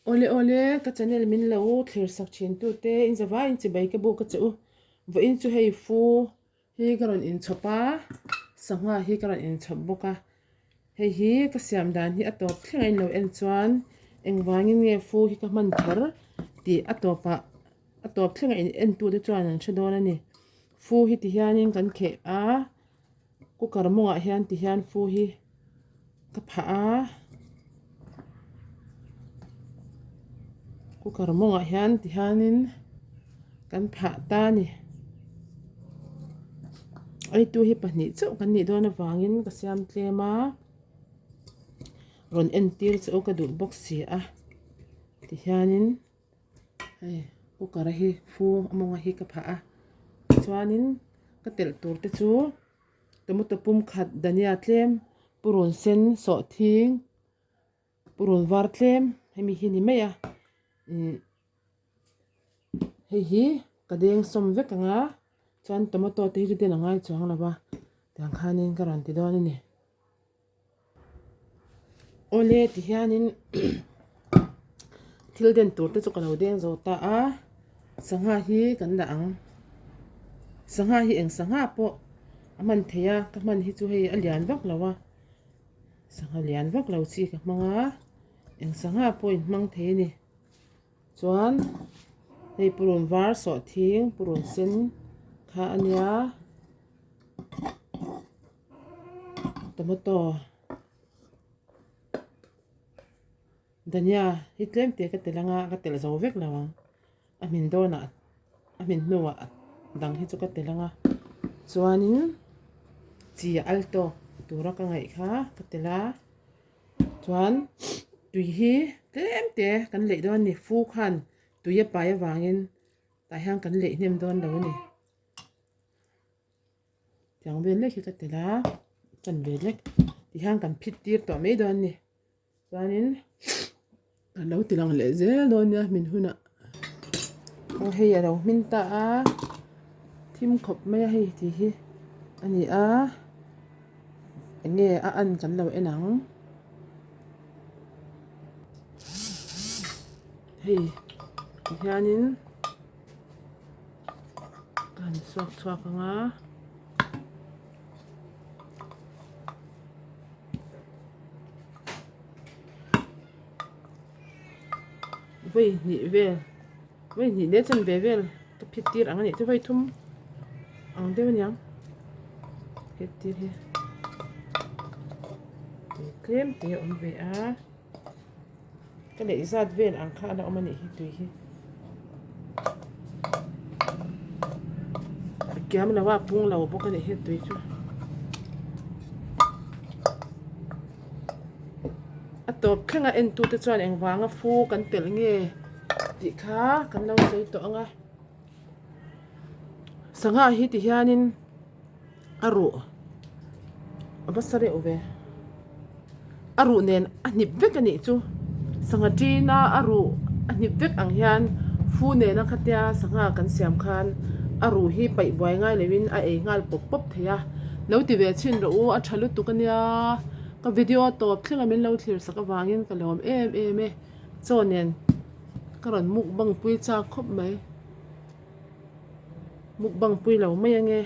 Awle awle, ka channel min lo thlir sak thin tute in zavai in chibai ka buk a che u. Vawiin chu hei fu hi ka rawn inchhawp a, sangha hi ka rawn inchhawp bawk a. Hei hi ka siam dan hi a tawp thleng a in lo en chuan engvangin nge fu hi ka hman kher tih a tawpah a tawp thleng a in en tute chuan an hre dawn a ni. Fu hi ti hianin kan kheh a. Cooker mawngah hian ti hian fu hi ka phah a cooker mawngah hian ti hianin kan phah ta a ni eitu hi pahnih chauh kan nih dawn avangin ka siam tlem a rawn entir che u ka duh bawk si a ti hianin. Hei cooker hi fu a mawnga hi ka phah a chuanin ka telh tur te chu tomato pum khat dhania tlem purun sen sawhthing purun var tlem hemi hi ni mai a ihh hei hi ka deng sawm vek ang a chuan tomato te hi chu den a ngai chuang lo va tiang khanin ka rawn ti dawn a ni. Awle ti hianin thil den tur te chu ka lo deng zo ta a sangha hi kan dah ang sangha hi eng sangha pawh a hman theih a ka hman hi chu hei a lian vak lo a sangha lian vak lo chi ka hmang a eng sangha pawh in hmang thei a ni chuan hei purun var sawhthing purun sen kha a nia. Tomato dhania hi tlem te ka telh anga ka telh zo vek lo ang a hmin dawnah a hmin hnuah dang hi chu ka telh anga chuanin chi al tawk tura ka ngaih kha ka telh a chuan tui hi tlem te kan leih dawn a ni fu khan tui a pai avangin tah hian kan leih hnem dawn lo a ni. Tiang vel lek hi ka telh a chan ve lek tihian kan phit tir tawh mai dawn a ni chuanin kan lo ti lang leh zel dawn nia hmin hunah aw hei a lo hmin ta a thim khawp mai a hei tih hi a ni a eng nge a an kan lo en ang hei tihianin. Ka han suak chhuak ang a. Vawi hnih vel vawi hnih leh chan ve vel ka phit tir ang a nih chu vawi thum ang deuh a niang phit tir hi tui tlem te a awm ve a. Ka neih zat vel ang kha a la awm a nih hi tui hi. A kiam lo a, a pung lo bawk a nih hi tui chu. A tawp thleng a entute chuan engvanga fu kan telh nge tih kha kan lo sawi tawh ang a. Sangha hi ti hianin a ruh a va sa reuh ve a ruh nen a hnip vek a nih chu sangha ṭina a ruh a hnip vek ang hian fu nena khatia sangha kan siam khan a ruh hi paih buai ngai loin a ei nghal pawp pawp thei a lo ti ve chhin rawh u a ṭha lutuk a nia ka video tawp thleng a min lo thlir sak avangin ka lawm em em e chaw nen ka rawn mukbang pui chak khawp mai mukbang pui lo mai ange.